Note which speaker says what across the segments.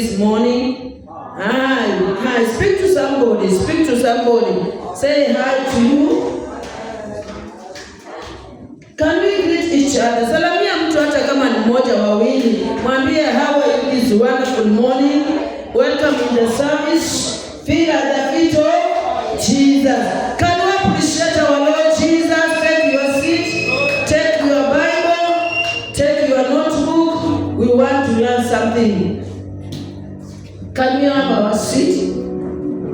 Speaker 1: this morning? Hi, hi. Speak to somebody. Speak to somebody. Say hi to you. Can we greet each other? Salamia mtu hata kama ni mmoja, wawili. Mwambie, "How are you this wonderful morning? Welcome in the service. Feel at the feet of Jesus." Can we appreciate our Lord Jesus? Take your seat. Take your Bible. Take your notebook. We want to learn something. Can we have our seat?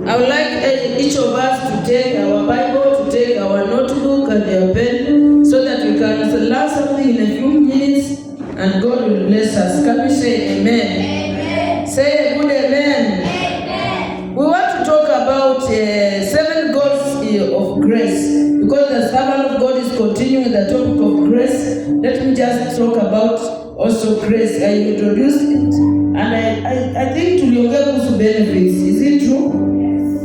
Speaker 1: I would like each of us to take our Bible, to take our notebook and your pen, so that we can learn something in a few minutes and God will bless us. Can we say amen? Amen. Say a good amen. Amen. We want to talk about seven goals of grace, because the servant of God is continuing the topic of grace. Let me just talk about also grace. I introduced it and I think tuliongea kuhusu benefits. Is it true?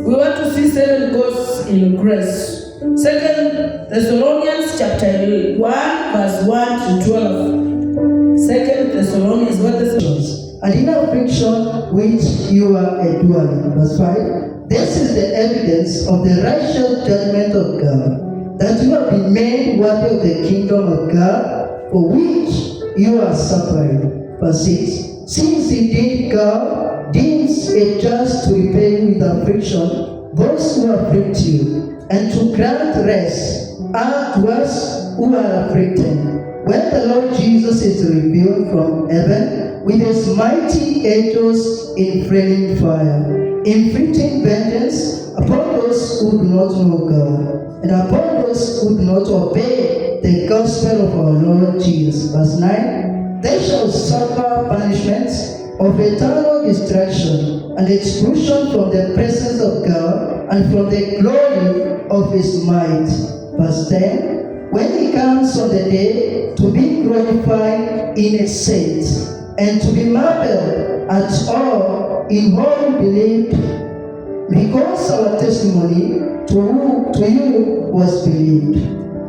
Speaker 1: We want to see seven goals in grace. Second Thessalonians chapter 1 verse 1 to 12. Second Thessalonians, what is
Speaker 2: And in affliction which you are enduring. Verse 5. This is the evidence of the righteous judgment of God, that you have been made worthy of the kingdom of God, for which you are suffering. Verse 6. Since indeed God deems it just to repay with affliction those who afflict you, and to grant rest unto us who are afflicted, when the Lord Jesus is revealed from heaven with his mighty angels in flaming fire, inflicting vengeance upon those who do not know God, and upon those who do not obey the gospel of our Lord Jesus. Verse 9. They shall suffer punishment of eternal destruction and exclusion from the presence of God and from the glory of his might. Verse 10. When he comes on the day to be glorified in his saints and to be marveled at all in all who believed, because our testimony to you was believed.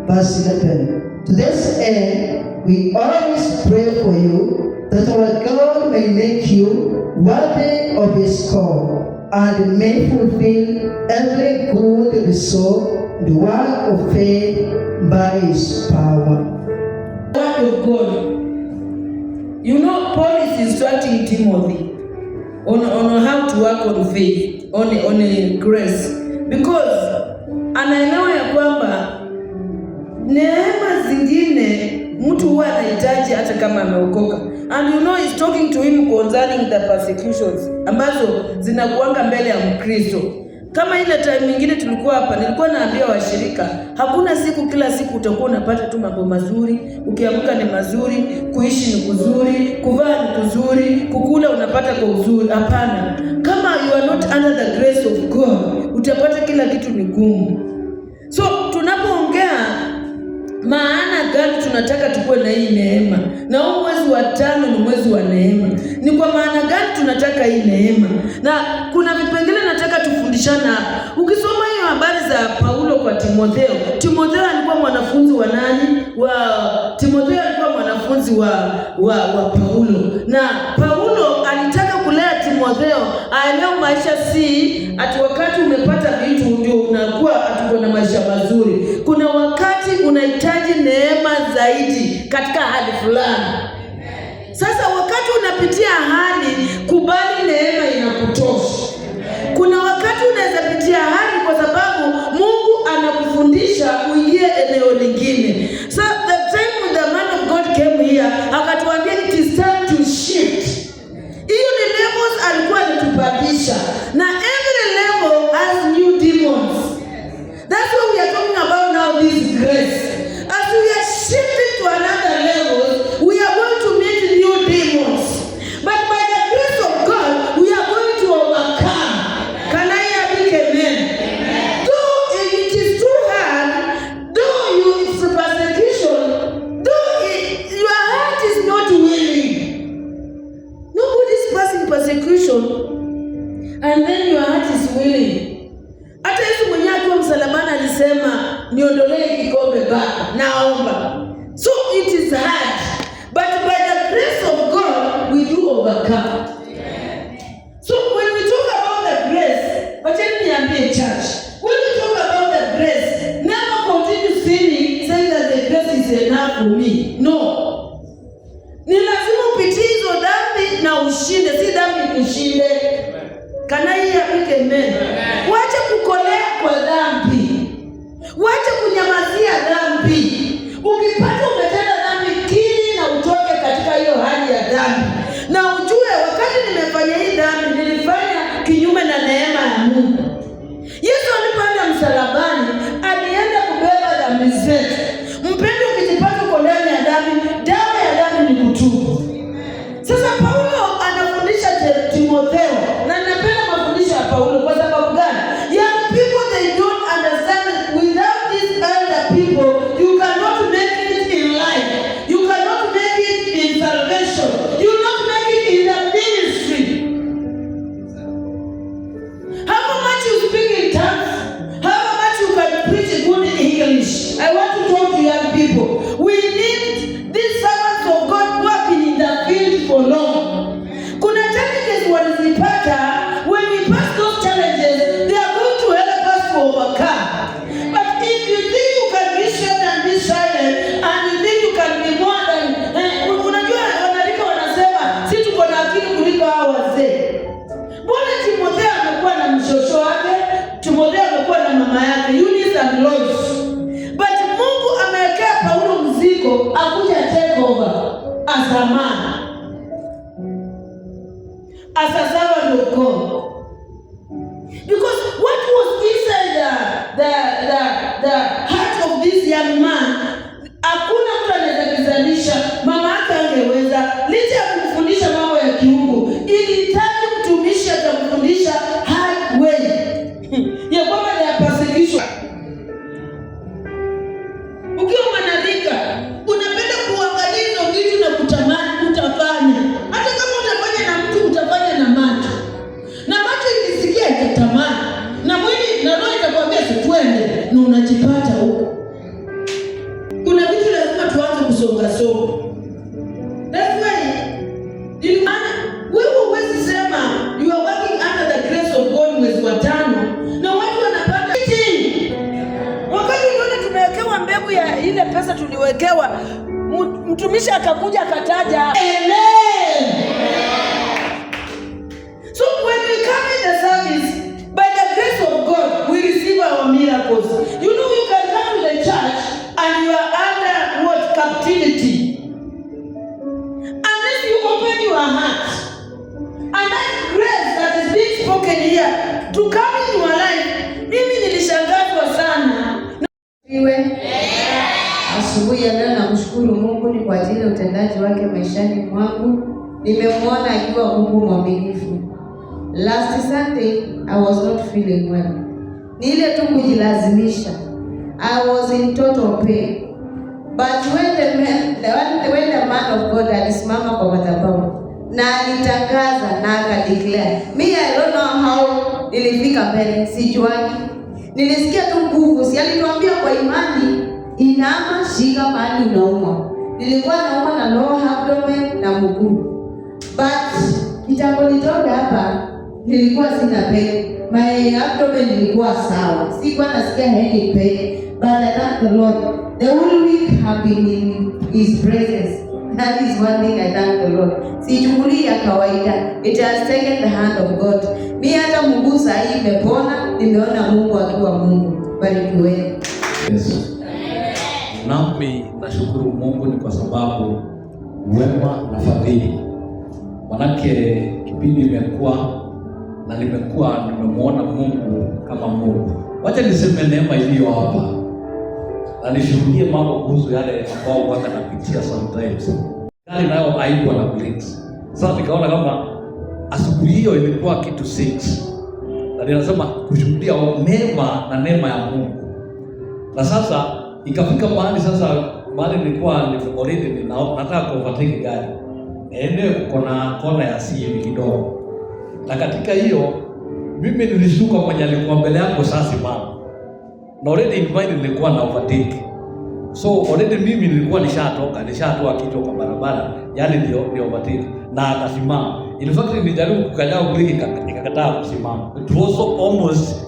Speaker 2: Verse 11. To this end, we always pray for you, that our God may make you worthy of his call and may fulfill every good resolve and work of faith by his power.
Speaker 1: Word of God. Paul is instructing Timothy on how to work on faith, on grace. Because anaelewa ya kwamba neema zingine mtu huwa anahitaji hata kama ameokoka. And he's talking to him concerning the persecutions ambazo zinakuanga mbele ya Mkristo. Kama ile time nyingine tulikuwa hapa, nilikuwa naambia washirika, hakuna siku kila siku utakuwa unapata tu mambo mazuri. Ukiamka ni mazuri, kuishi ni kuzuri, kuvaa ni kuzuri, kukula unapata kwa uzuri. Hapana, kama you are not under the grace of God, utapata kila kitu ni gumu. So tunapoongea maana gani tunataka tukuwe na hii neema, na huu mwezi wa tano ni mwezi wa neema, ni kwa maana gani tunataka hii neema? Na kuna vipengele nataka tufundishana. Ukisoma hiyo habari za Paulo kwa Timotheo, Timotheo alikuwa mwanafunzi wa nani? Wa Timotheo alikuwa mwanafunzi wa Paulo, na Paulo alitaka kulea Timotheo aelewe maisha si ati wakati umepata vitu ndio unakuwa ati uko na maisha mazuri. Kuna wakati unahitaji neema zaidi katika hali fulani. Sasa wakati unapitia hali, kubali neema inakutosha. Kuna wakati unaweza pitia hali kwa sababu Mungu anakufundisha uingie eneo lingine. So the time the man of God came here, akatuambia it is time to shift. Hiyo ni levels alikuwa anatupandisha, na every level has new demons. That's what we are talking about now, this grace. As we are shifting to another level, we are going to meet new demons. But by the grace of God, we are going to overcome. Can I hear a big amen? Though it is too hard, though you it's a persecution, though your heart is not willing. Nobody's passing persecution and then your heart is willing. Hata Yesu mwenyewe akiwa msalabani alisema, "Niondolee kikombe, Baba, naomba." So it is hard, but by the grace of God we do overcome. niambie church, when we talk about the grace, never continue sinning saying that the grace is enough for me. No. Ni lazima upitie hizo dhambi na ushinde, si dhambi ikushinde. Can I hear a big amen? Wacha kukolea kwa dhambi. Wacha kunyamazia dhambi. Ukipata umetenda dhambi, kiri na utoke katika hiyo hali ya dhambi, na ujue wakati nimefanya hii dhambi, nilifanya kinyume na neema ya Mungu. Yesu alipoenda msalabani, alienda kubeba dhambi zetu. Mpendo, ukijipata uko ndani ya dhambi, dawa ya dhambi ni kutubu. Sasa Paulo anafundisha Timotheo, na ninapenda mafundisho ya Paulo kwa sababu gani? Young people, they don't understand, without these elder people you cannot make it in life. You cannot make it in salvation. You will not make it in the ministry. How much you speak in tongues, how much you can preach good English. I want to talk to young people. We need these servants of God who have been in the field for long. Kuna challenges walizipata. When we pass those challenges, they are going to help us to overcome. But if you think you can be shut and be silent, and you think you can be more than, unajua wanarika wanasema, "Si tuko na akili kuliko hao wazee." Mbona Timotheo amekuwa na mshosho wake, Timotheo amekuwa na mama yake, Eunice and Lois. But Mungu amewekea Paulo mzigo akuja take over as a man, as a servant of God. Because what was inside the heart of this young man, hakuna mtu anaweza kizalisha. Mama yake angeweza, licha ya kumfundisha mambo ya kiungu, ilihitaji mtumishi atamfundisha hard way ya kwamba ni ya persecution. Ukiwa mwanarika unapenda kuangalia hizo vitu na kutamani, utafanya. Hata kama utafanya na mtu, utafanya na macho, na macho ikisikia itatamani, na mwili na roho itakwambia, "Si twende," na unajipata huko. Kuna vitu lazima tuanze kusonga songa. That's why maana wewe huwezi sema you are working under the grace of God mwezi wa tano na watu wanapata chini. Wakati uliona tumewekewa mbegu ya ile pesa tuliwekewa, mtumishi akakuja akataja. Amen. So when we come in the service, by the grace of God, we receive our miracles. You know, you can come to the church and you are under what? Captivity. Unless you open your heart and that grace that is being spoken here to come in your life. Mimi nilishangazwa sana.
Speaker 3: Iwe asubuhi ya leo namshukuru Mungu ni kwa ajili ya utendaji wake maishani mwangu. Nimemwona akiwa Mungu mwaminifu. Last Sunday I was not feeling well. Ni ile tu kujilazimisha. I was in total pain. But when the man of God alisimama kwa madhabahu na alitangaza na akadeclare. Me, I don't know how nilifika mbele, sijuani. Nilisikia tu nguvu, si alituambia kwa imani, inama, shika mahali unaumwa. Nilikuwa naumwa na lower abdomen na mguu. But kitambo nitoke hapa nilikuwa sina pain. My abdomen ilikuwa sawa. Sikuwa nasikia any pain. But I thank the Lord. The whole week have been in his presence. That is one thing I thank the Lord. Sichukulii ya kawaida. It has taken the hand of God. Mi hata mguu saa hii imepona, nimeona Mungu akiwa Mungu. Barikiweni.
Speaker 4: Yesu. Nami nashukuru Mungu ni kwa sababu wema na fadhili, manake kipindi imekuwa na nimekuwa nimemwona Mungu kama Mungu. Wacha niseme neema iliyo hapa na nishuhudie mambo kuhusu yale ambao waka napitia sometimes. Gari nayo haikuwa na brakes. Sasa nikaona kama asubuhi hiyo ilikuwa kitu 6 na ninasema kushuhudia neema na neema ya Mungu. Na sasa ikafika mahali, sasa mahali nilikuwa already nataka kuovertake gari, na eneo kuko na kona ya C hivi kidogo, na katika hiyo mimi nilishuka, mwenye alikuwa mbele yangu sasa simama, na already in mind nilikuwa na overtake, so already mimi nilikuwa nishatoka, nishatoa kichwa kwa barabara, yani ndio overtake, na akasimama. In fact nilijaribu kukanyaga breki, ikakataa kusimama. It was almost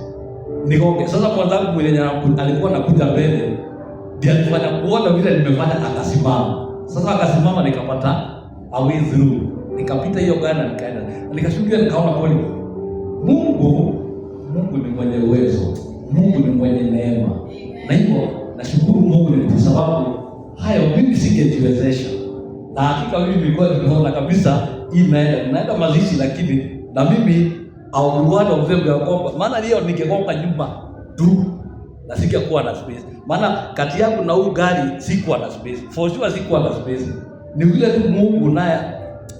Speaker 4: Nigonge. Sasa mwenzangu mwenye alikuwa anakuja mbele ndiye alifanya kuona vile nimefanya, akasimama. Sasa akasimama, nikapata a way through, nikapita hiyo gari na nikaenda, nikashuhudia, nikaona kweli Mungu ni mwenye uwezo, Mungu ni mwenye neema, na hivyo nashukuru Mungu ni kwa sababu hayo mimi singejiwezesha, na hakika mimi nilikuwa nimeona kabisa hii naenda mazishi, lakini na mimi I will one of them ya kwamba maana hiyo ningegonga nyuma tu na singekuwa na space, maana kati yangu na huu gari sikuwa na space, for sure sikuwa na space. Ni vile tu Mungu naye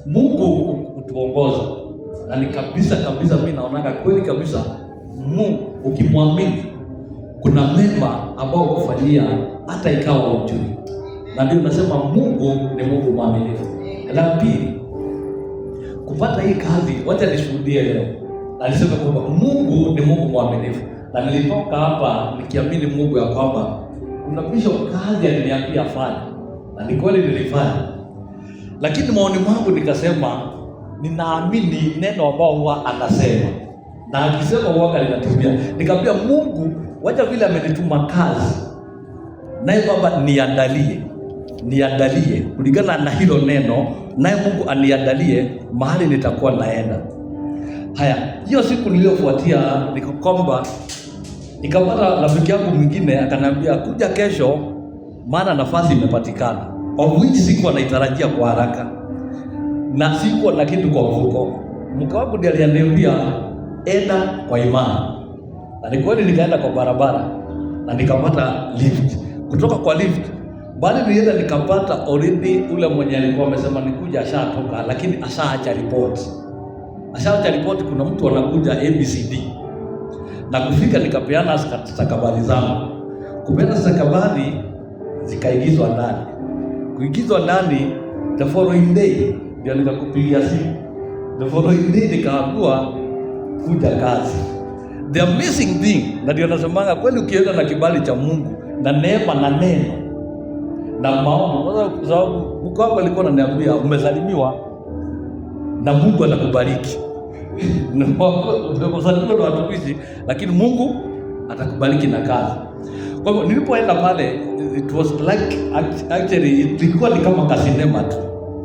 Speaker 4: Mungu hutuongoza, na ni kabisa kabisa, mimi naonaga kweli kabisa Mungu ukimwamini kuna mema ambao kufanyia hata ikawa ujui, na ndio nasema Mungu ni Mungu mwaminifu. La pili, kupata hii kazi, wacha nishuhudie leo na niseme kwamba Mungu ni Mungu mwaminifu, na nilitoka hapa nikiamini Mungu ya kwamba kuna bishop kazi aliniambia afanye, na ni kweli nilifanya, lakini maoni mwangu nikasema ninaamini neno ambao huwa anasema na akisema huwa linatimia. Nikamwambia Mungu, wacha vile amenituma kazi, naye Baba niandalie, niandalie kulingana na hilo neno, naye Mungu aniandalie mahali nitakuwa naenda. Haya, hiyo siku niliyofuatia nikakomba, nikapata rafiki yangu mwingine akaniambia kuja kesho, maana nafasi imepatikana, of which sikuwa naitarajia kwa haraka na sikuwa na kitu kwa mfuko. Mke wangu ndiye aliniambia enda kwa imani, na ni kweli nikaenda kwa barabara na nikapata lift. Kutoka kwa lift bali nilienda nikapata already ule mwenye alikuwa amesema nikuja ashatoka, lakini ashaacha report, ashaacha report, kuna mtu anakuja ABCD. Na kufika nikapeana stakabadhi zangu, kupeana stakabadhi zikaingizwa ndani, kuingizwa ndani, the following day ndio nikakupigia simu, the following day nikaambiwa kuja kazi. The amazing thing, na ndio nasemanga kweli, ukienda na kibali cha Mungu na neema na neno na maombi, kwa sababu mke wangu alikuwa ananiambia umesalimiwa na Mungu atakubariki. Umesalimiwa na watumishi, lakini Mungu atakubariki na kazi. Kwa hivyo nilipoenda pale, it was like actually ilikuwa ni kama kasinema tu,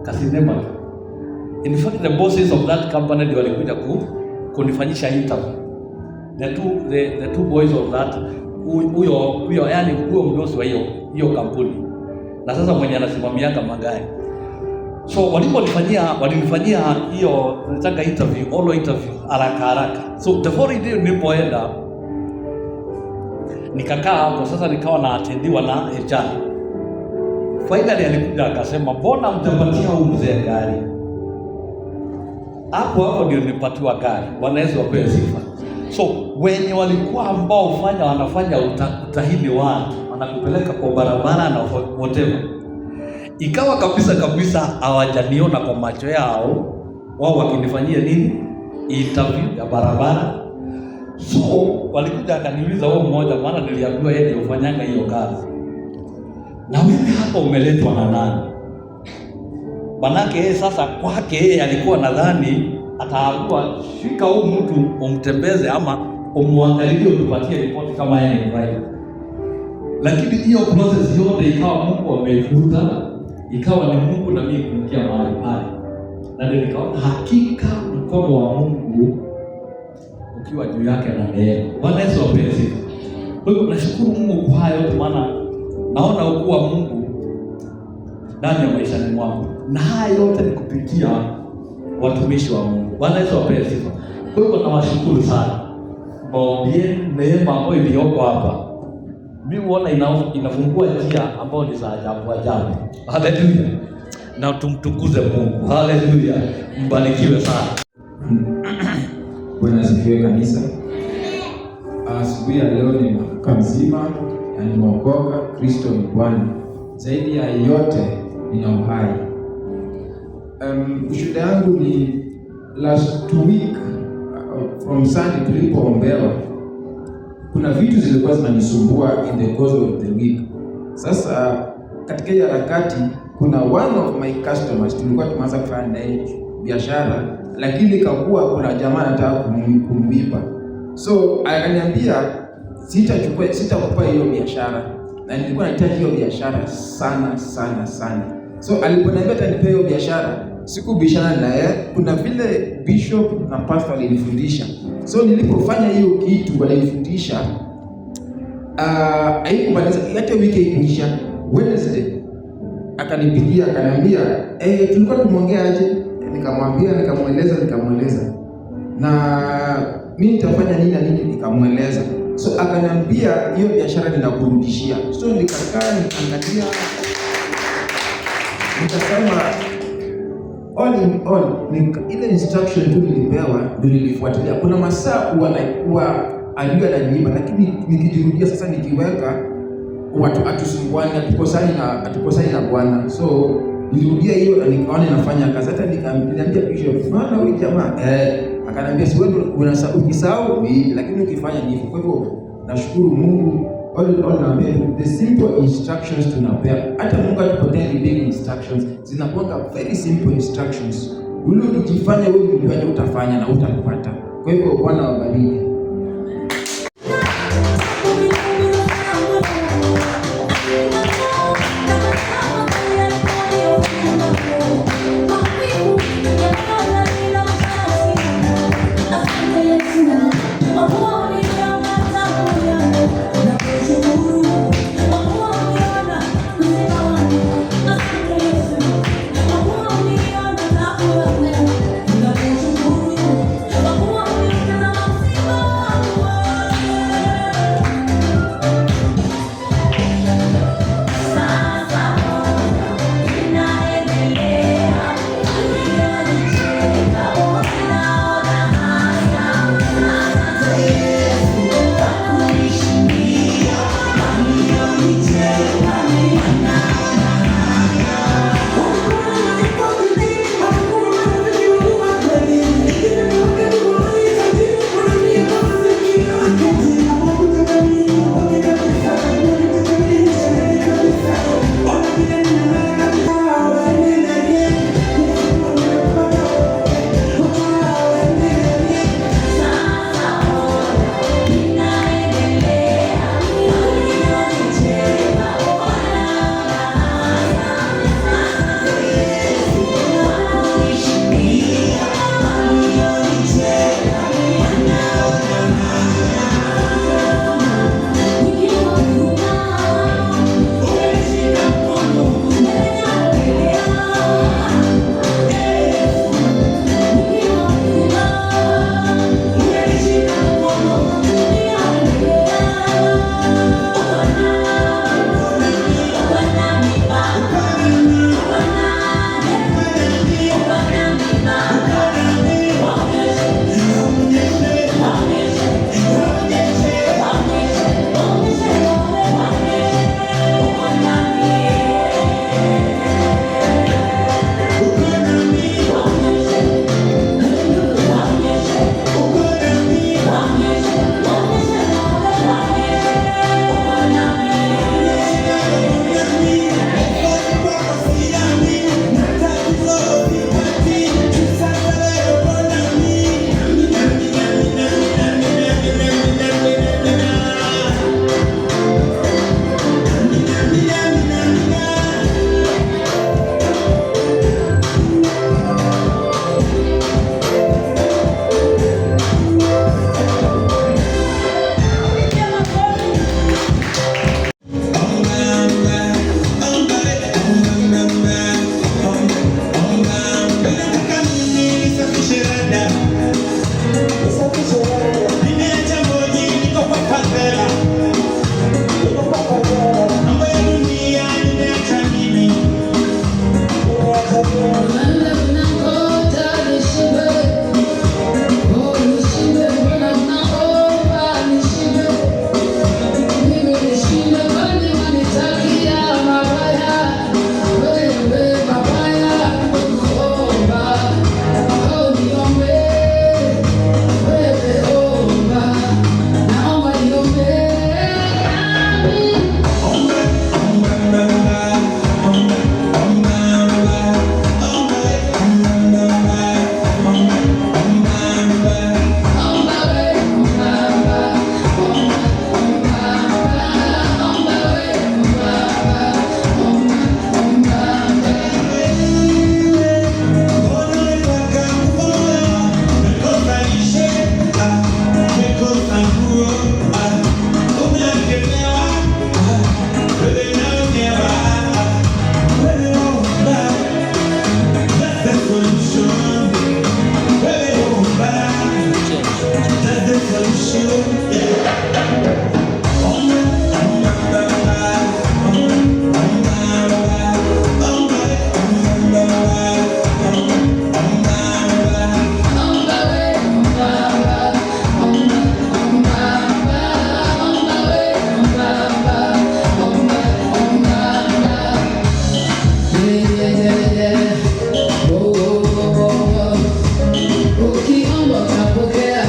Speaker 4: kasinema tu. In fact the bosses of that company ndio walikuja kunifanyisha interview. The two boys of that huyo yani huyo mdosi wa hiyo kampuni na sasa mwenye anasimamianga magari. So walinifanyia hiyo nataka interview, oral interview haraka haraka. So the following day nilipoenda nikakaa hapo sasa, nikawa naatendiwa na HR. Finally alikuja akasema, mbona mtapatia huyu mzee gari? Hapo hapo ndio nilipatiwa gari. Bwana Yesu apewe sifa. So wenye walikuwa ambao wanafanya utahini watu, wanakupeleka kwa barabara na whatever, ikawa kabisa kabisa hawajaniona kwa macho yao, wao wakinifanyia nini interview ya barabara. So walikuja akaniuliza huo mmoja, maana niliambiwa yeye ndiye ufanyanga hiyo kazi, na wewe hapa umeletwa na nani? Manake yeye sasa kwake yeye alikuwa nadhani ataambiwa shika huu mtu umtembeze ama umwangalilie utupatie ripoti kama yeye ni driver. Lakini hiyo process yote ikawa Mungu ameifuta, ikawa ni Mungu na mimi kuingia mahali pale, na ndio nikaona hakika mkono wa Mungu ukiwa juu yake na neema. Bwana Yesu apewe sifa. Kwa hivyo nashukuru Mungu kwa hayo yote, maana naona ukuu wa Mungu ndani ya maishani mwangu, na haya yote ni kupitia watumishi wa Mungu. Bwana Yesu apewe sifa. Kwa hivyo nawashukuru sana, maombi yenu, neema ambayo iliyoko hapa, mimi huona inafungua njia ambayo ni za ajabu ajabu. Haleluya, na tumtukuze Mungu. Haleluya, mbarikiwe sana.
Speaker 5: Bwana asifiwe kanisa. Asubuhi ya leo nimeamka mzima na nimeokoka. Kristo ni Bwana. Zaidi ya yote nina uhai. Ushuhuda yangu ni last week, from Sunday tulipoombewa, kuna vitu zilikuwa zinanisumbua in the course of the week. Sasa katika hii harakati kuna one of my customers tulikuwa tumeanza kufanya naye biashara, lakini ikakuwa kuna jamaa anataka kumuiba. So akaniambia sitachukua, sitakupa hiyo biashara, na nilikuwa nahitaji hiyo biashara sana sana sana. So aliponiambia atanipea hiyo biashara, sikubishana naye. Kuna vile bishop na pastor walinifundisha, so nilipofanya hiyo kitu walinifundisha, haikumaliza hata wiki haikuisha. Wednesday akanipigia akaniambia, eh, tulikuwa tumeongea aje? Nikamwambia, nikamweleza, nikamweleza na mimi nitafanya nini na nini, nikamweleza. So akaniambia hiyo biashara ninakurudishia. So nikakaa nikaangalia, nikasema all in all, ile instruction tu nilipewa ndio nilifuatilia. Kuna masaa huwa adui ananiiba, lakini nikijirudia sasa, nikiweka watu hatusumbuani, hatukosani na Bwana. So nilirudia hiyo na nikaona inafanya kazi. Hata nikamwambia bishop, maana huyu jamaa akaniambia si wewe ukisahau ni hivi, lakini ukifanya ni hivyo. Kwa hivyo nashukuru Mungu. All in all, naambia tu the simple instructions tunapea. Hata Mungu atupatia big instructions, zinakuwa very simple instructions. Ule ukijifanya wewe mjanja utafanya na utapata. Kwa hivyo Bwana wabariki.
Speaker 6: Thank you.
Speaker 1: Yeah. Oh. Ukiomba utapokea.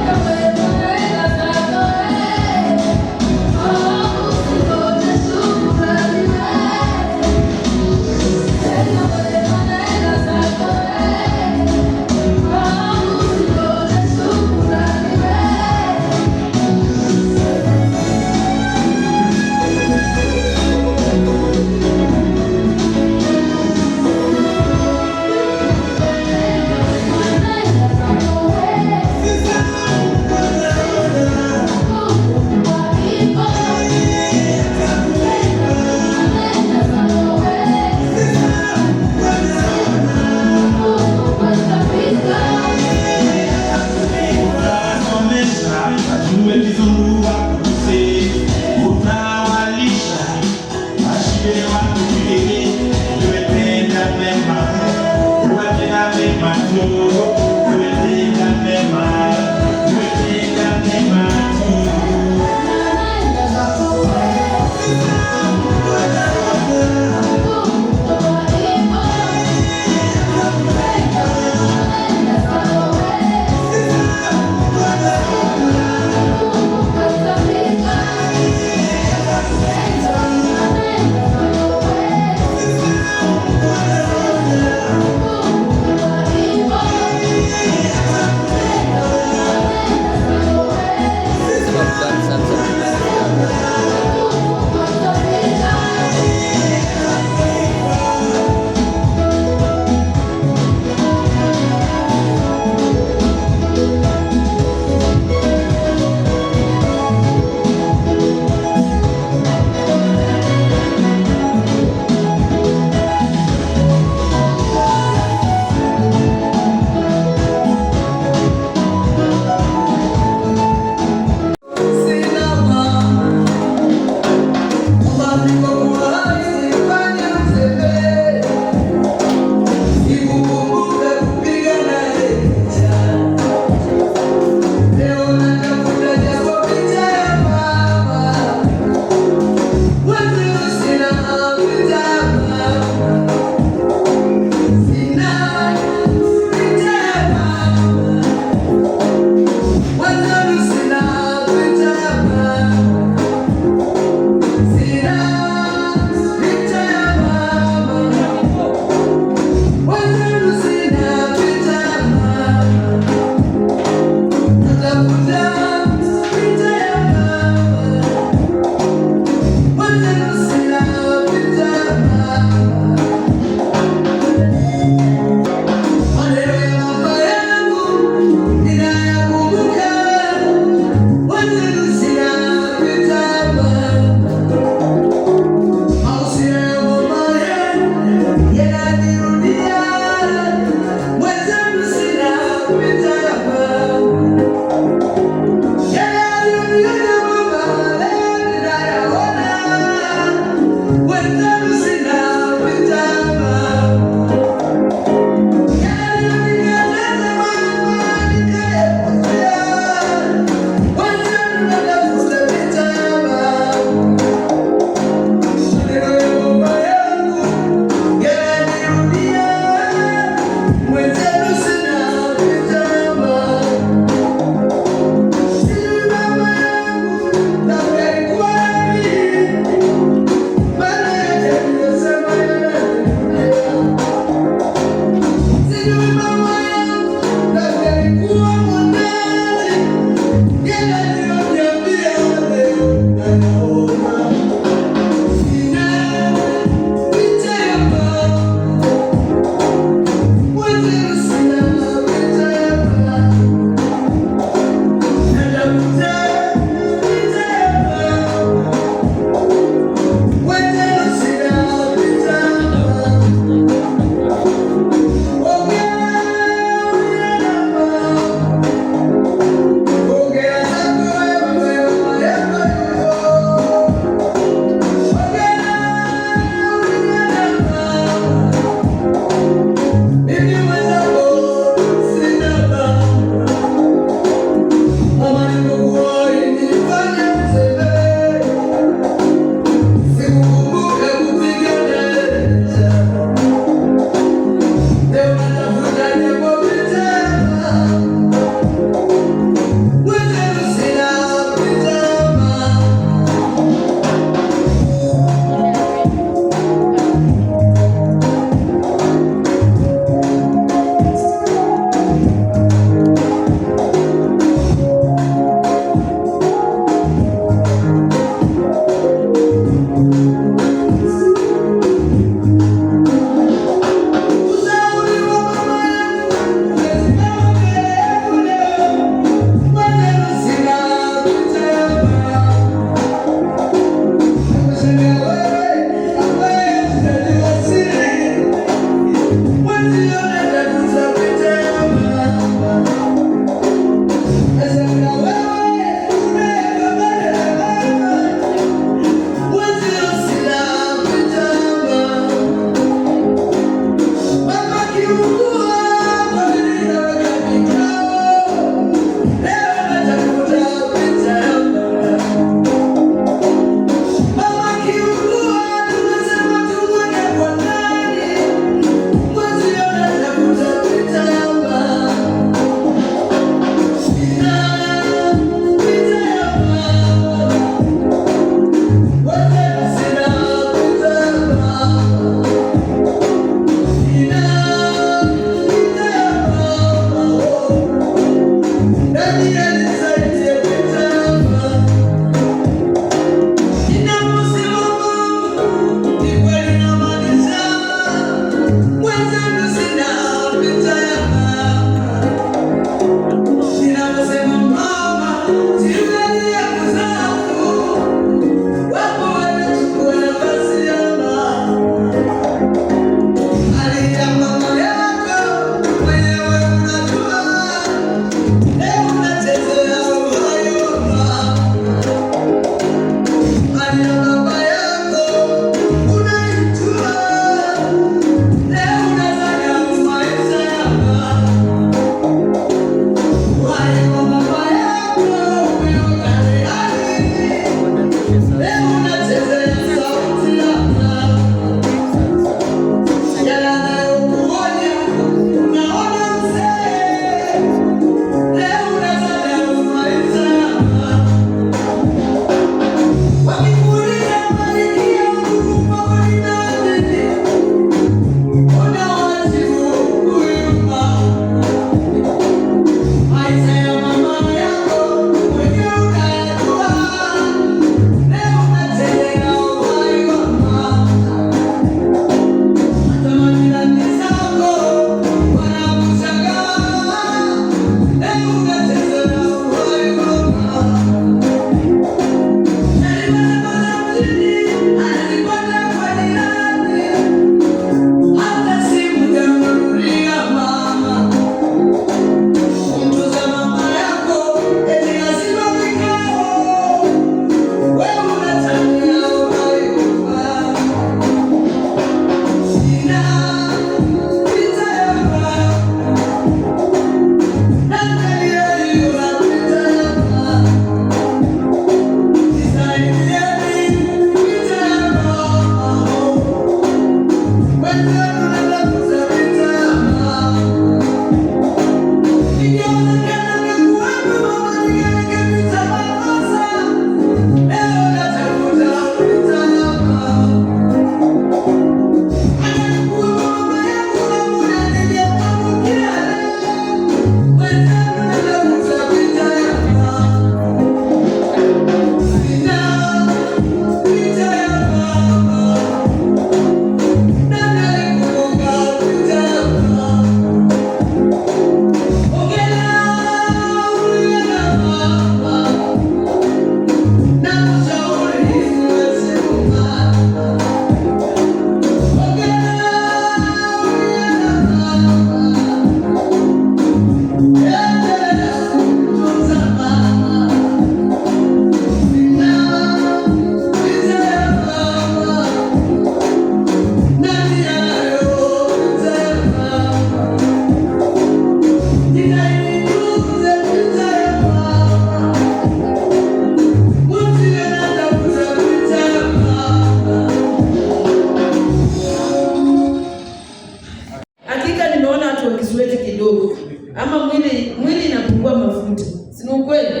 Speaker 1: Kidogo ama mwili inapungua mafuta, si ni ukweli?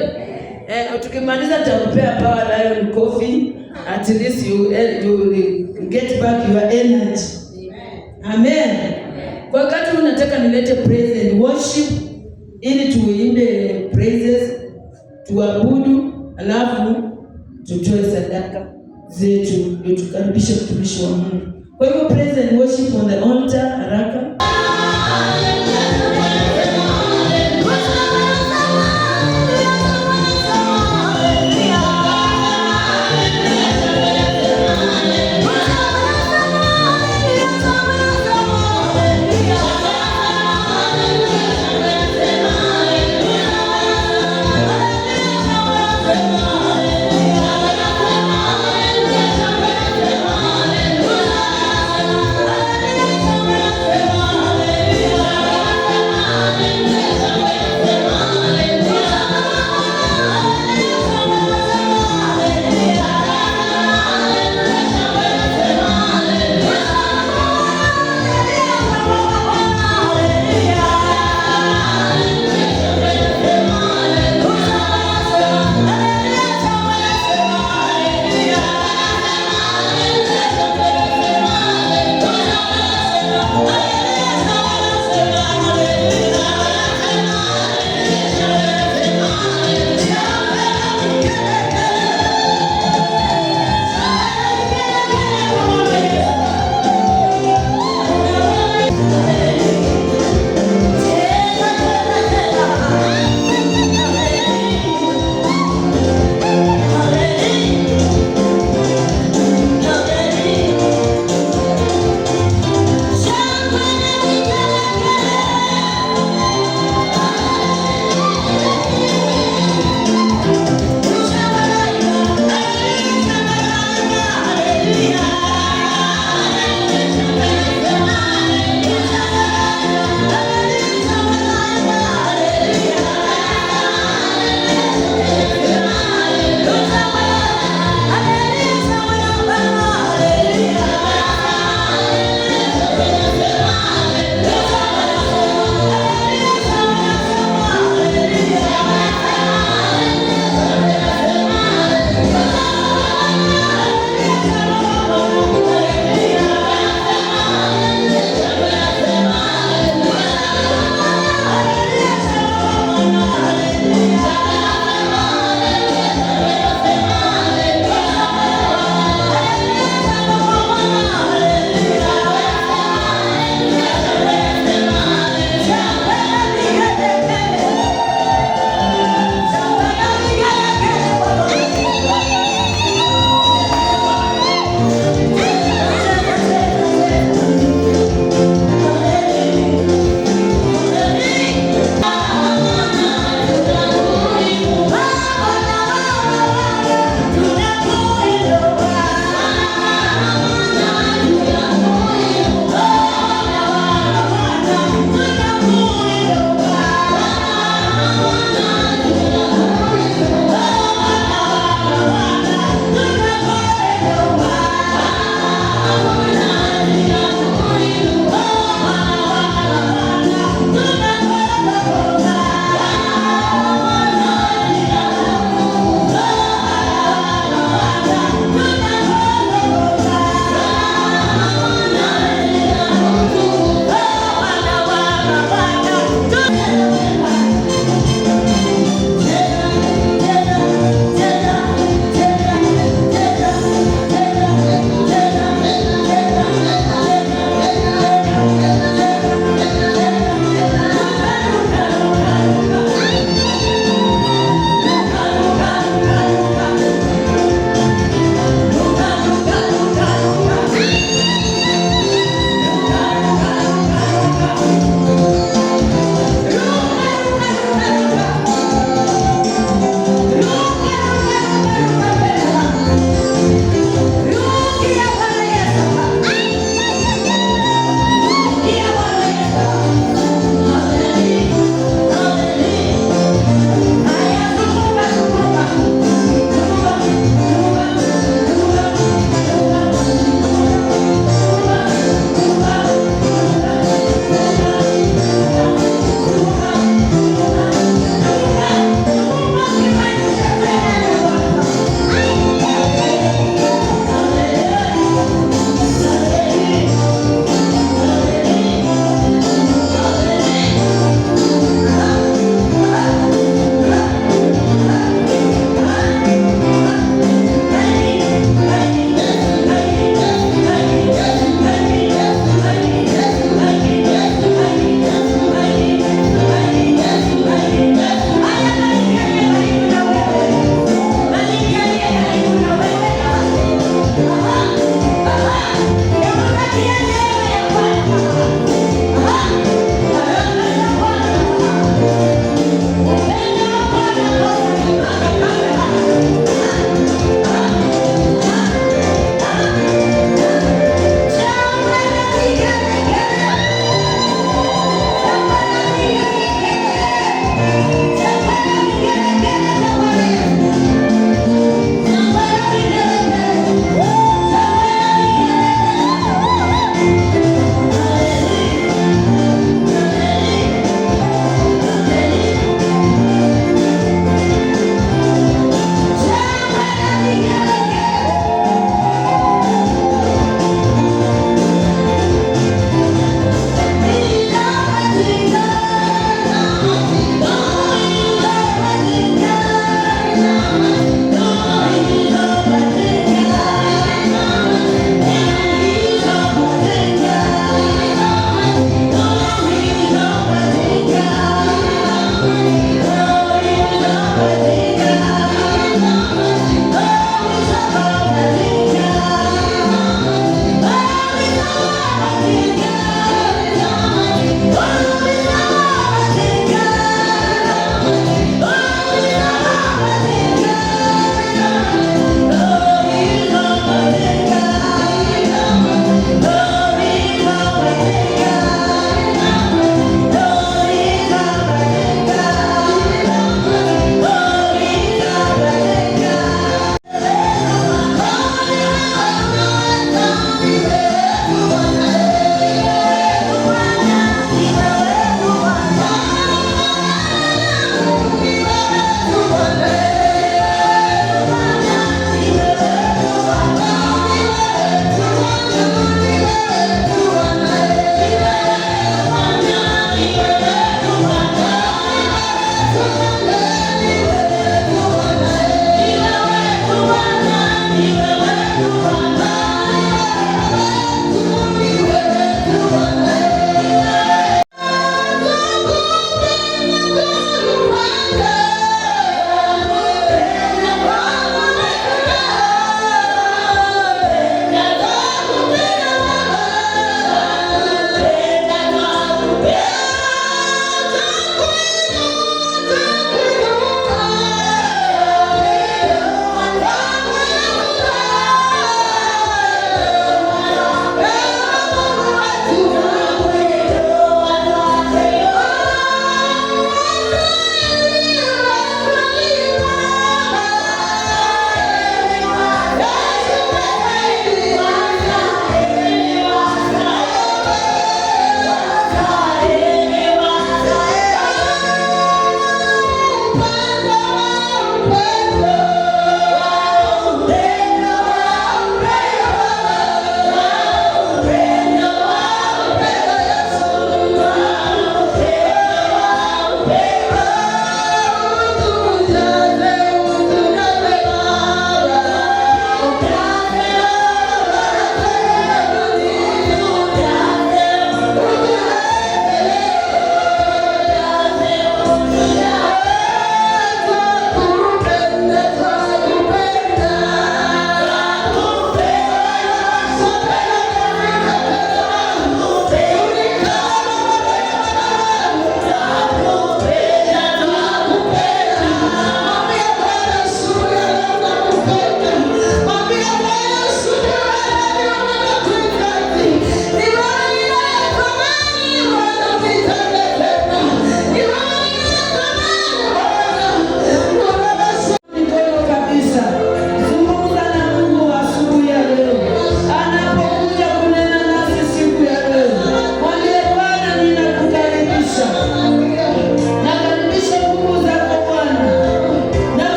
Speaker 1: Tukimaliza tutakupea Power Lion coffee, at least you will get back your energy. Amen. Kwa wakati huu nataka nilete praise and worship ili tuimbe praises, tuabudu, alafu tutoe sadaka zetu ndio tukaribishe mtumishi wa Mungu. Kwa hivyo praise and worship on the altar haraka.
Speaker 6: Hallelujah.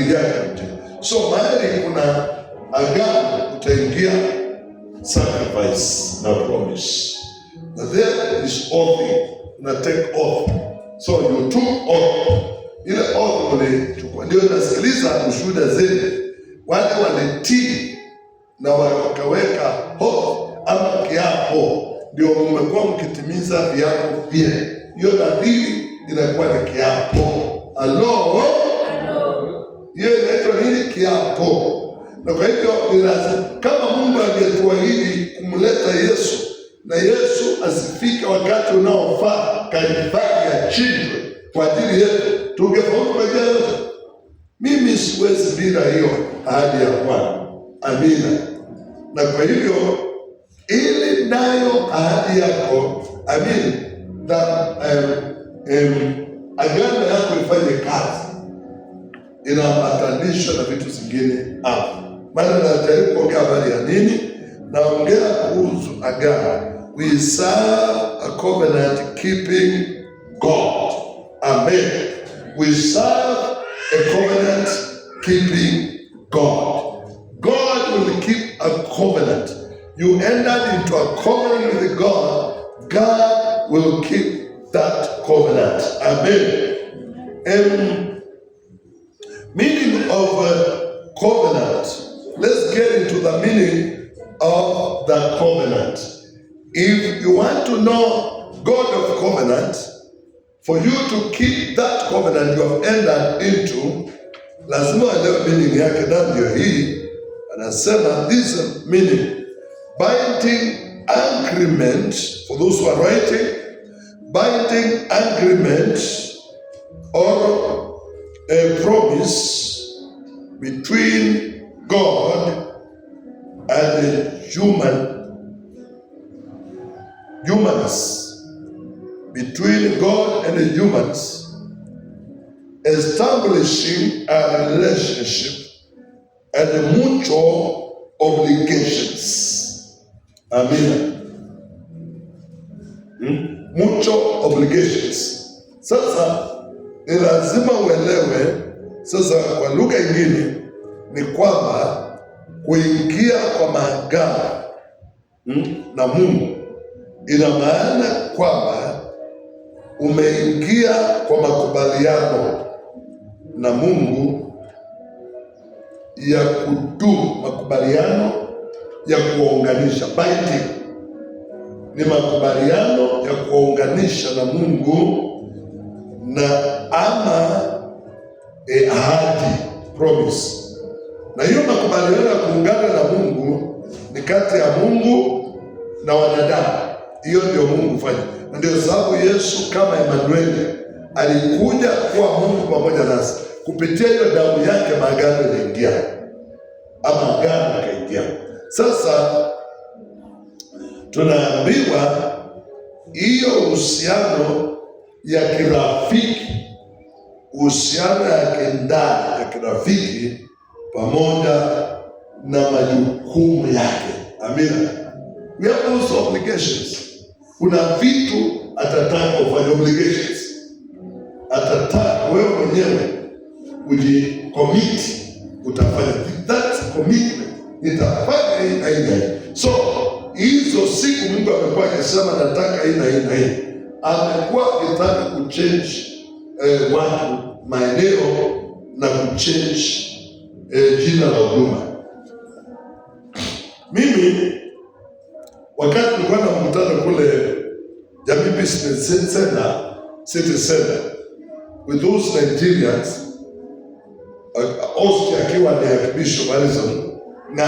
Speaker 6: Aliingia akamjenga. So mahali kuna agano utaingia sacrifice na promise. Na there is oath, una take oath. So you took oath. Ile oath ulichukua, ndio nasikiliza ushuhuda zenu, wale walitii na wakaweka oath ama kiapo, ndio mmekuwa mkitimiza viapo vyenu. Hiyo nadhiri inakuwa ni kiapo. Halo, hiyo inaitwa nini? Kiapo. Na kwa hivyo ni lazima, kama Mungu angetuahidi kumleta Yesu na Yesu asifike wakati unaofaa, Kalvari achinjwe kwa ajili yetu, tungefaulu kwa njia yote. Mimi siwezi bila hiyo ahadi ya Bwana. Amina. Na kwa hivyo ili nayo ahadi yako, amina, na agano yako ifanye kazi, inaambatanishwa na vitu zingine hapo. Maana najaribu kuongea habari ya nini? Naongea kuhusu agano. We serve a covenant keeping God. Amen. We serve a covenant keeping God. God will keep a covenant. You entered into a covenant with God, God will keep that covenant. Amen. Meaning of covenant. Let's get into the meaning of the covenant. If you want to know God of covenant, for you to keep that covenant you have entered into, lazima uelewe meaning yake, na ndio hii anasema this meaning: binding agreement, for those who are writing, binding agreement or a promise between God and the humans, between God and the humans, establishing a relationship and mutual obligations. Amina. Mutual obligations. Sasa ni lazima uelewe sasa, kwa lugha ingine ni kwamba kuingia kwa maagano na Mungu ina maana kwamba umeingia kwa makubaliano na Mungu ya kudumu, makubaliano ya kuwaunganisha. Binding ni makubaliano ya kuwaunganisha na Mungu na ama ahadi, promise. Na hiyo makubaliano ya kuungana na Mungu ni kati ya Mungu na wanadamu. Hiyo ndio Mungu fanya, na ndio sababu Yesu kama Emanueli alikuja kuwa Mungu pamoja nasi. Kupitia hiyo damu yake maagano iliingia, ama agano ikaingia. Sasa tunaambiwa hiyo uhusiano ya kirafiki, uhusiano ya kindani ya kirafiki pamoja na majukumu yake. Amina. We have those obligations. Kuna vitu atataka ufanye obligations, atataka wewe mwenyewe ujicommit, utafanya that commitment, nitafanya hii na hii na hii. So hizo siku Mungu amekuwa akisema nataka hii na hii na hii, amekuwa akitaka kuchange watu maeneo na kuchange jina la huduma. Mimi wakati tulikuwa na mkutano kule Jamii Business Center, City Center with those Nigerians, Osti akiwa ni Archbishop Harrison, na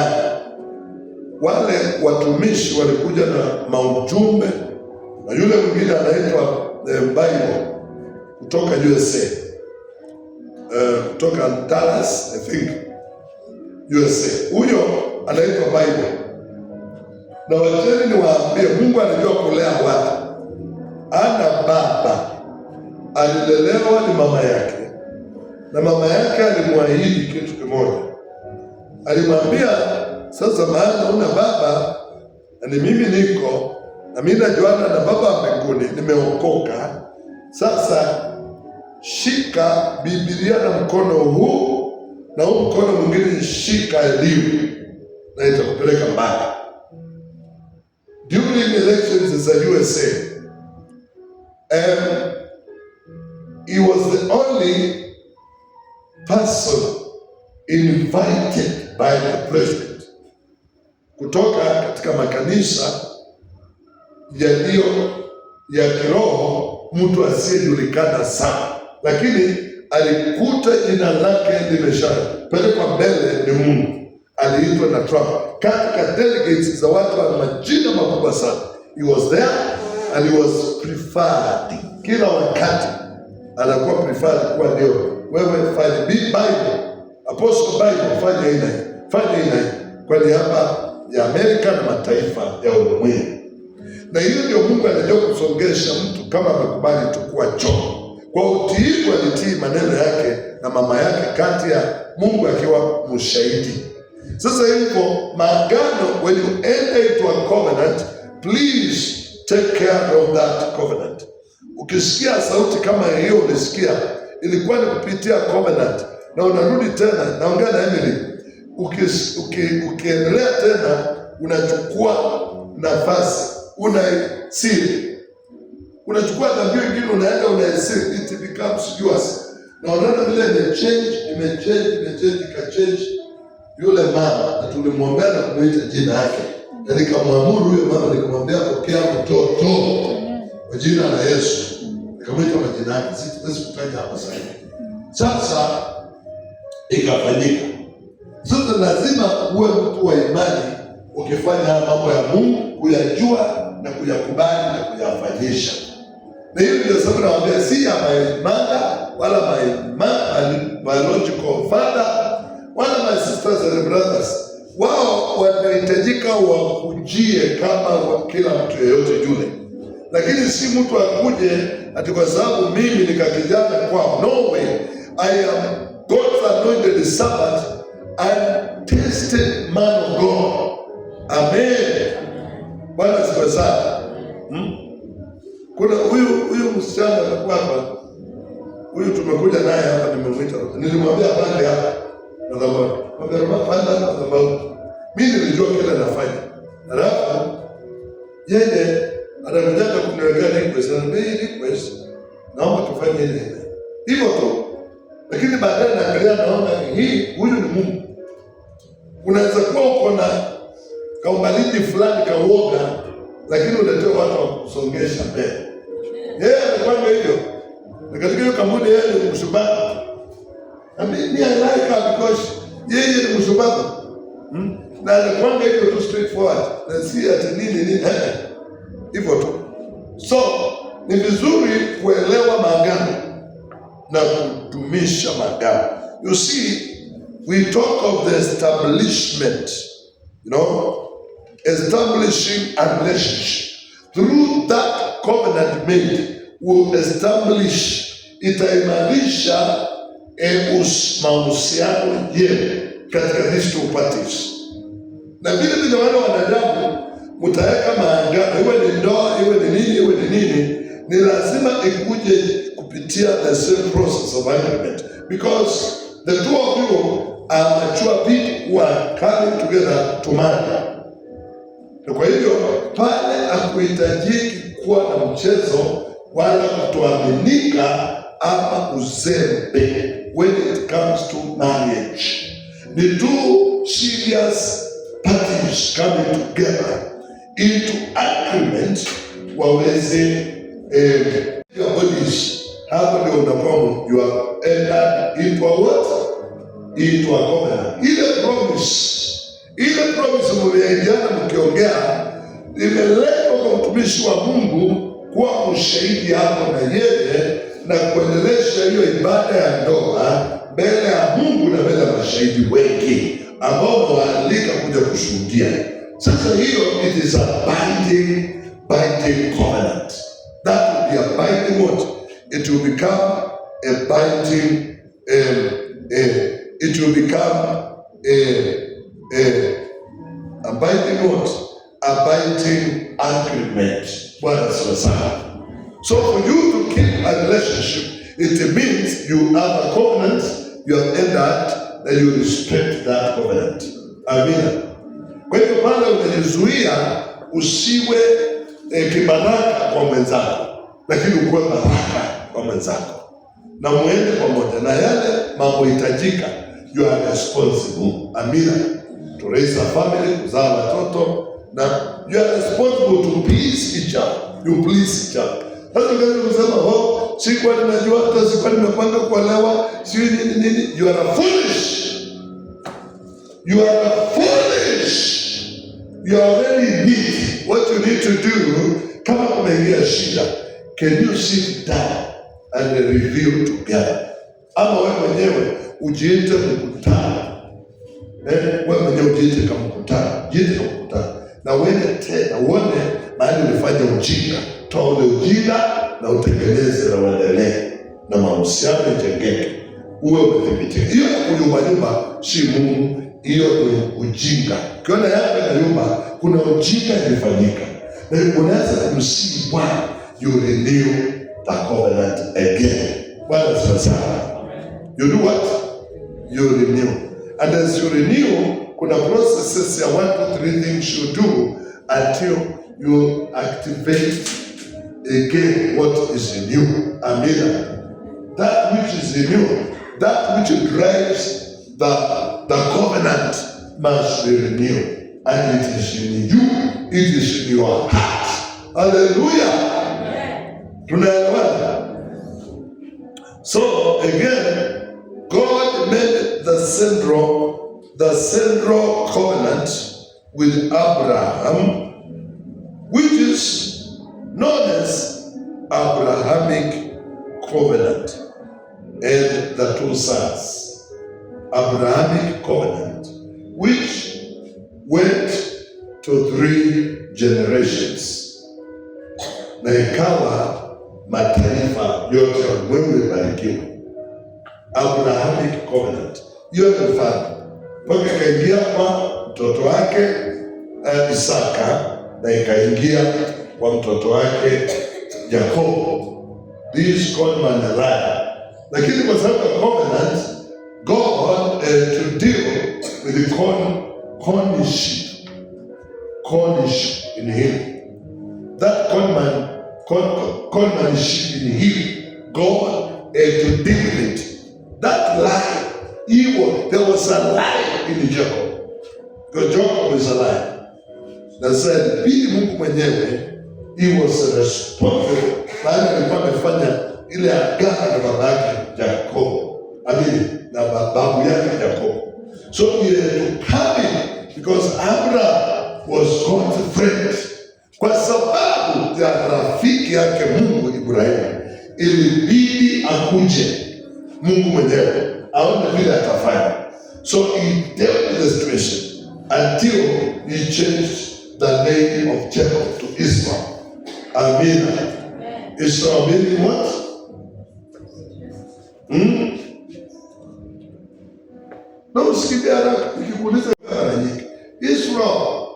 Speaker 6: wale watumishi walikuja na maujumbe, na yule mwingine anaitwa Bible kutoka USA, kutoka Dallas, I think, USA. Huyo anaitwa Bible. Na wacheni niwaambie, Mungu anajua kulea watu. Ana baba, alilelewa ni mama yake, na mama yake alimwahidi kitu kimoja. Alimwambia, sasa maana una baba na ni mimi niko na mimi najuana na baba wa mbinguni, nimeokoka. Sasa shika Biblia na mkono huu. na huu mkono mwingine shika elimu, na itakupeleka mbali. During elections za USA, he was the only person invited by the president kutoka katika makanisa yaliyo ya kiroho, mtu asiyejulikana sana, lakini alikuta jina lake limeshapelekwa mbele, ni Mungu. Aliitwa na Trump katika delegates za watu wa majina makubwa sana. He was there and he was preferred. Kila wakati anakuwa preferred kuwa ndio wewe, fanya Bible, Apostle Bible, fanya hii na hii, fanya hii na hii, kwa niaba ya Amerika na mataifa ya ulimwengu. Na hiyo ndio Mungu anajua kusongesha mtu kama amekubali tu kuwa chombo. Kwa utiifu alitii maneno yake na mama yake, kati ya Mungu akiwa mshahidi. Sasa hivyo maagano, when you enter into a covenant, please take care of that covenant. Ukisikia sauti kama hiyo ulisikia, ilikuwa ni kupitia covenant, na unarudi tena, naongea na Emily, ukiendelea tena unachukua nafasi, unaisiri, unachukua dhabihu ingine, unaenda unaisiri, it becomes yours, na unaona vile imechange, imechange, imechange, ikachange yule mama, na tulimwombea na kumuita jina yake, na nikamwamuru huyo mama, nikamwambia, "Pokea mtoto kwa jina la Yesu." Nikamwita majina yake, siwezi kutaja hapa sasa hivi. Sasa ikafanyika. Sasa lazima uwe mtu wa imani ukifanya haya mambo ya Mungu, kuyajua na kuyakubali na kuyafanyisha. Na hiyo ndio sababu nawaambia si ya my mother wala my biological father wala my sisters and brothers. Wao wanahitajika wakujie kama wa kila mtu yeyote yule, lakini si mtu akuje ati kwa sababu mimi nika kijana kwao. No way. I am God's anointed servant and tested man of God. Amen. Bwana asifiwe sana. Kuna huyu msichana alikuwa hapa, huyu tumekuja naye hapa, nimemwita, nilimwambia pande hapa madhabahu, mwambia Roma, panda hapa madhabahu. Mimi nilijua kile nafanya, alafu yeye anakujaga kuniwekea request, ananiambia, "Hii request naomba tufanye ile ile," hivyo tu, lakini baadaye naangalia naona hii, huyu ni Mungu. Unaweza kuwa uko na kaubaridi fulani kauoga, lakini uletewe watu wa kusongesha mbele. Yeye alipanga hivyo, na katika hiyo kampuni yeye ni mshubabu. I mean, me, I like her because yeye ni mshubabu, Na anakwanga hivyo tu straightforward, na si ati nini nini, hivyo tu. So ni vizuri kuelewa maagano na kudumisha maagano. You see, we talk of the establishment, establishing a relationship. Through that covenant made, will establish, itaimarisha mahusiano yenu katika these two parties. Na vile vile wale wanadamu mtaweka maagano, iwe ni ndoa, iwe ni nini, iwe ni nini, ni lazima ikuje kupitia the same process of agreement because the two of you are mature people who are coming together to marry. Na kwa hivyo pale hakuhitajiki kuwa na mchezo wala kutoaminika ama uzembe when it comes to marriage. Ni two serious parties coming together into agreement waweze your bodies. Hapo ndio unakuwa you are entered into a what? Into a covenant. Ile promise mliahidiana mkiongea, imeletwa kwa mtumishi wa Mungu kuwa ushahidi hapo na yeye na kuendelesha hiyo ibada ya ndoa mbele ya Mungu na mbele ya mashahidi wengi ambao wamewaalika kuja kushuhudia. Sasa hiyo it is a binding covenant. That will be a binding what? It will become a binding it will become a binding what? A binding agreement. Bwana asifiwe sana. So for you to keep a relationship, it means you have a covenant, you have entered na you respect that covenant. Amina. Kwa hivyo pale unajizuia usiwe kibaraka kwa mwenzako, lakini ukuwe baraka kwa mwenzako na muende pamoja na yale mambo hitajika. You are responsible. Amina. To raise a family, kuzaa watoto, na you are responsible to please each other. You please each other. Sasa ukianza kusema, "Oh, sikuwa ninajua, hata sikuwa nimepanga kuolewa, sijui nini nini," you are a foolish. You are a foolish. You are already need. What you need to do, kama kumeingia shida, can you sit down and review together? Ama wewe mwenyewe ujiite mkutano. Wewe mwenyewe ujiite kama mkutano, jiite kama mkutano na uende tena uone mahali ulifanya ujinga, toa ule ujinga na utengeneze na uendelee na mahusiano ijengeke, uwe umethibitika. Hiyo ya kuyumbayumba si Mungu, hiyo ni ujinga. Ukiona yako inayumba, kuna ujinga ilifanyika, na unaweza kumsihi Bwana, you renew the covenant again. Bwana asifiwe sana. You do what? You renew. And as you renew, kuna processes ya one, two, three things you do until you activate again what is in you. Amina. That which is in you, that which drives the covenant must be renewed. And it is in you, it is in your heart. Hallelujah. Tunaelewana? So again, God made the central covenant with Abraham, which is known as Abrahamic covenant, and the two sons. Abrahamic covenant, which went to three generations, na ikawa mataifa yote ya ulimwengu imebarikiwa. Abrahamic covenant, hiyo ni mfano mpaka ikaingia kwa mtoto wake Isaka na ikaingia kwa mtoto wake Yakobo. This conman a liar. Lakini kwa sababu ya covenant, God to deal with the conmanship in him. That conmanship in him, God had to deal with it. That lie, there was a lie in Jacob. Because Jacob is a liar. Na sasa ilibidi Mungu mwenyewe, he was responsible, maana alikuwa amefanya ile agano na baba yake Jacob, I mean, na babu yake Jacob. So he had to come in because Abraham was God's friend. Kwa sababu ya rafiki yake Mungu Ibrahimu, ilibidi akuje Mungu mwenyewe aone vile atafanya. So he dealt with the situation until he changed the name of Jacob to Israel. Amina. Israel meaning what? Hmm? Na usikimbie haraka nikikuuliza mara nyingi. Israel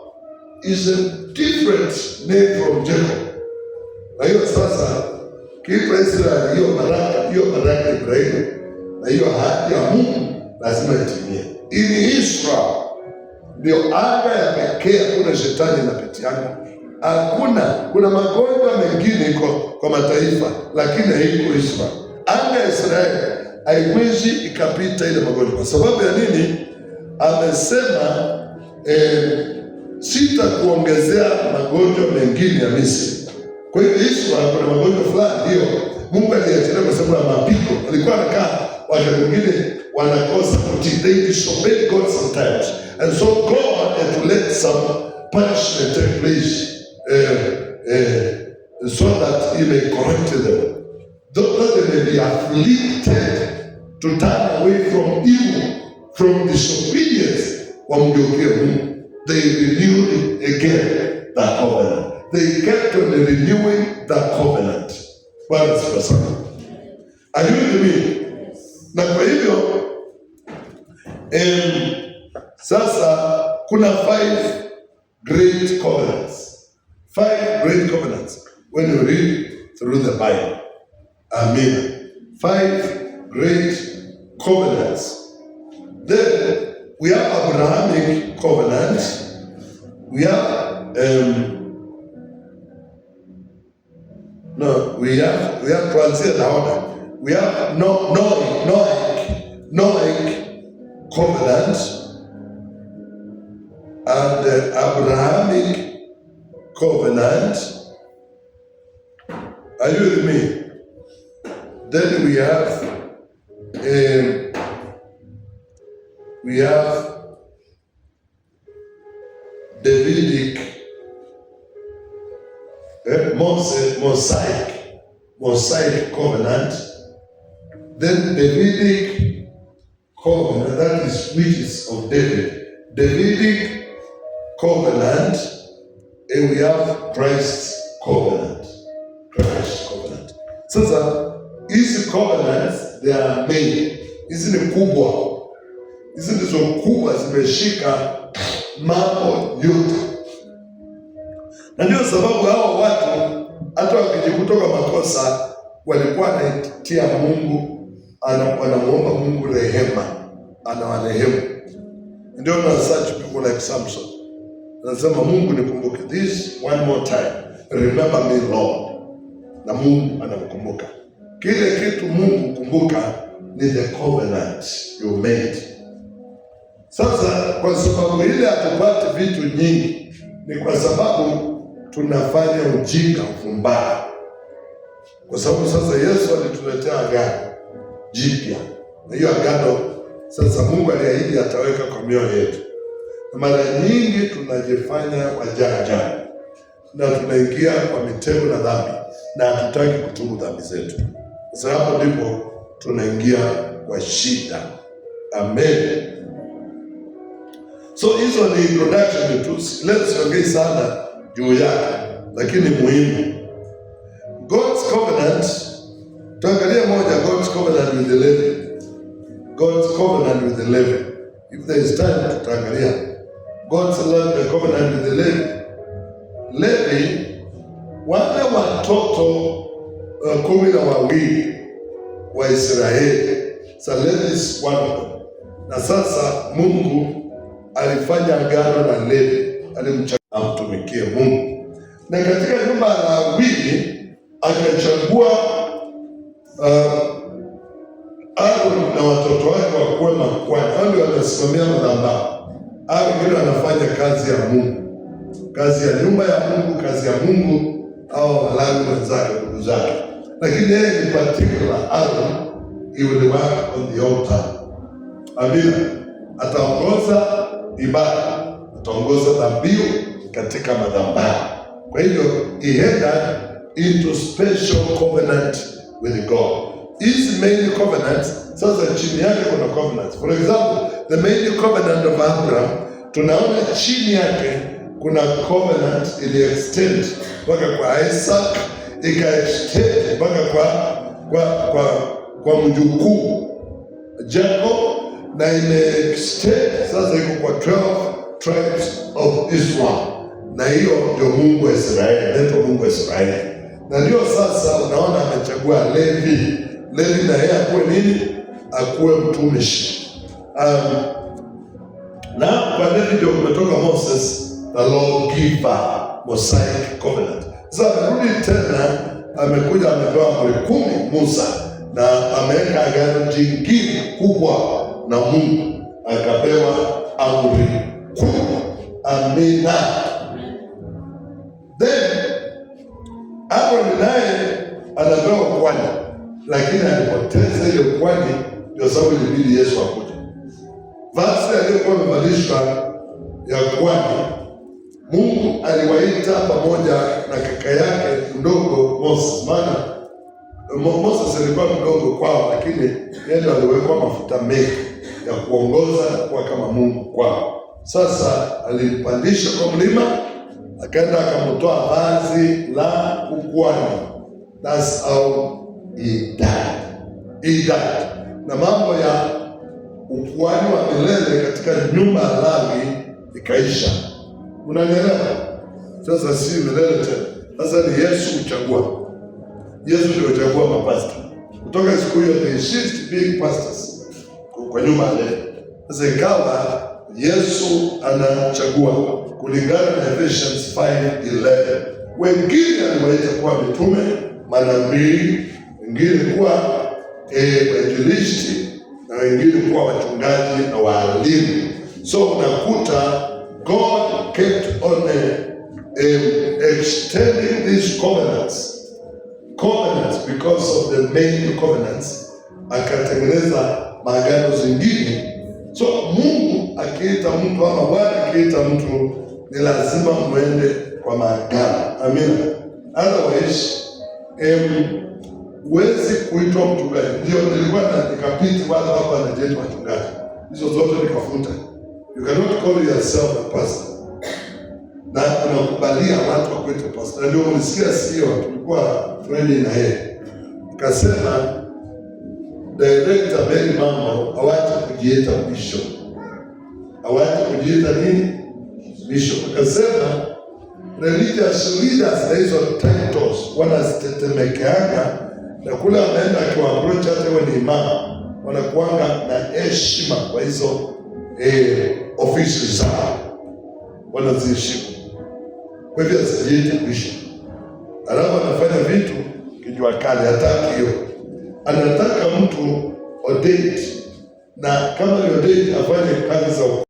Speaker 6: is a different name from Jacob. Na hiyo sasa kiitwa Israel, hiyo baraka Ibrahimu na hiyo ahadi ya Mungu lazima itimie. Ili Israel ndio anga ya pekee, hakuna shetani inapitianga. Hakuna, kuna magonjwa mengine iko kwa mataifa, lakini haiko Israel. Anga ya Israeli haiwezi ikapita ile magonjwa. Kwa sababu ya nini? Amesema sitakuongezea magonjwa mengine ya Misri. Kwa hiyo Israel kuna magonjwa fulani hiyo Mungu aliachilia kwa sababu ya mapigo. Alikuwa anakaa wakati mwingine wanakosa kutii. They disobeyed God sometimes. And so God had to let some punishment take place so that he may correct them. That they may be afflicted to turn away from evil, from disobedience, wamgeukie Mungu. They renewed again the covenant. They kept on renewing the covenant. Bwana sifa sana. Are you with me? Na kwa hivyo sasa kuna five great covenants. Five great covenants when you read through the Bible. Amina. Five great covenants. Then we have Abrahamic covenant. We have no, we have tuanzie na order. We have no Noahic covenant and Abrahamic covenant. Are you with me? Then we have Davidic, Mosaic covenant. Then Davidic covenant, that is which is of David. Davidic covenant, and we have Christ's covenant. Christ's covenant. Sasa hizi covenants, they are many. Hizi ni kubwa, hizi ndizo kubwa, zimeshika mambo yote, na ndio sababu hao watu hata wakijikuta kwa makosa walikuwa wanaitia Mungu, wanamuomba Mungu rehema, anawarehemu. Ndio na such people like Samson anasema, "Mungu nikumbuke this one more time, remember me, Lord," na Mungu anamkumbuka. Kile kitu Mungu kumbuka ni the covenant you made. Sasa kwa sababu ile hatupati vitu nyingi, ni kwa sababu tunafanya ujinga, ufumbavu. Kwa sababu sasa Yesu alituletea agano jipya, na hiyo agano sasa Mungu aliahidi ataweka kwa mioyo yetu, na mara nyingi tunajifanya wajanja na tunaingia kwa mitego na dhambi na hatutaki kutubu dhambi zetu. Sasa hapo ndipo tunaingia kwa shida. Amen. So hizo ni introduction tu, leo siongei sana juu yake, lakini muhimu. God's covenant, tuangalie moja, God's covenant with the Levi. God's covenant with the Levi. If there is time, tutaangalia God's the covenant with the Levi. Levi, wale watoto 12 wa Israeli. So Levi is one of them. Na sasa Mungu alifanya agano na Levi, alimchagua amtumikie Mungu, na katika nyumba ya Lawi akachagua Aaron na watoto wake wakuwe makuhani. Hao ndio wanasimamia madhabahu. Hao wengine wanafanya kazi ya Mungu, kazi ya nyumba ya Mungu, kazi ya Mungu, au Walawi wenzake, ndugu zake. Lakini yeye in particular, Aaron, he will work on the altar. Amina. Ataongoza ibada, ataongoza dhabihu katika madhabahu. Kwa hivyo he entered into special covenant with God. Hizi main covenants, sasa chini yake kuna covenants. For example, the main covenant of Abraham, tunaona chini yake kuna covenant ili extend mpaka kwa Isaac, ika extend mpaka kwa mjukuu Jacob, na ime extend sasa iko kwa 12 tribes of Israel, na hiyo ndio Mungu wa Israeli, anaitwa Mungu wa Israeli. Na ndio sasa unaona amechagua Levi. Levi na yeye akuwe nini? Akuwe mtumishi. Na kwa Levi ndio kumetoka Moses, the lawgiver, Mosaic covenant. Sasa amerudi tena, amekuja amepewa amri 10 Musa, na ameweka agano jingine kubwa na Mungu, akapewa amri 10. Amina. Then Aaron naye anapewa ukuhani, lakini alipoteza ile ukuhani, ndio sababu ilibidi Yesu akuje. Vazi aliyokuwa amevalishwa ya kuhani, Mungu aliwaita pamoja na kaka yake mdogo Moses, maana Moses alikuwa mdogo kwao, lakini yeye ndo aliwekwa mafuta mengi ya kuongoza na kuwa kama Mungu kwao. Sasa alimpandisha kwa mlima, akaenda akamtoa vazi la ukuhani. That's how he died. He died. Na mambo ya ukuhani wa milele katika nyumba ya Lawi ikaisha. Unanielewa? Sasa si milele tena. Sasa ni Yesu uchagua. Yesu ndio uchagua mapasta. Kutoka siku hiyo they shift being pastors kwa nyumba ya Levi. Sasa ikawa Yesu anachagua kulingana na Ephesians 5:11. Wengine aliwaita kuwa mitume, manabii, wengine kuwa wainjilisti na wengine kuwa wachungaji na waalimu. So unakuta God kept on extending these covenants because of the main covenants, akatengeneza maagano zingine. So Mungu akiita mtu ama Bwana akiita mtu ni lazima mwende kwa maagano. Amina. Otherwise huwezi kuitwa mchungaji. Ndio nilikuwa na nikapiti watu hapa wanajiita wachungaji, hizo zote nikafuta. You cannot call yourself a pastor na unakubalia watu wakuite pastor. Na ndio mlisikia, sio tulikuwa Friday na yeye akasema director Mary Mambo awache kujiita bishop, awache kujiita nini bishop. Akasema religious leaders na hizo titles wanazitetemekeanga, na kule ameenda akiwa approach hata iwe ni imam, wanakuanga na heshima kwa hizo ofisi zao, wanaziheshimu. Kwa hivyo asijiite bishop, alafu anafanya vitu kijua kali, hataki hiyo. Anataka mtu ordained, na kama ni ordained afanye kazi za wokovu.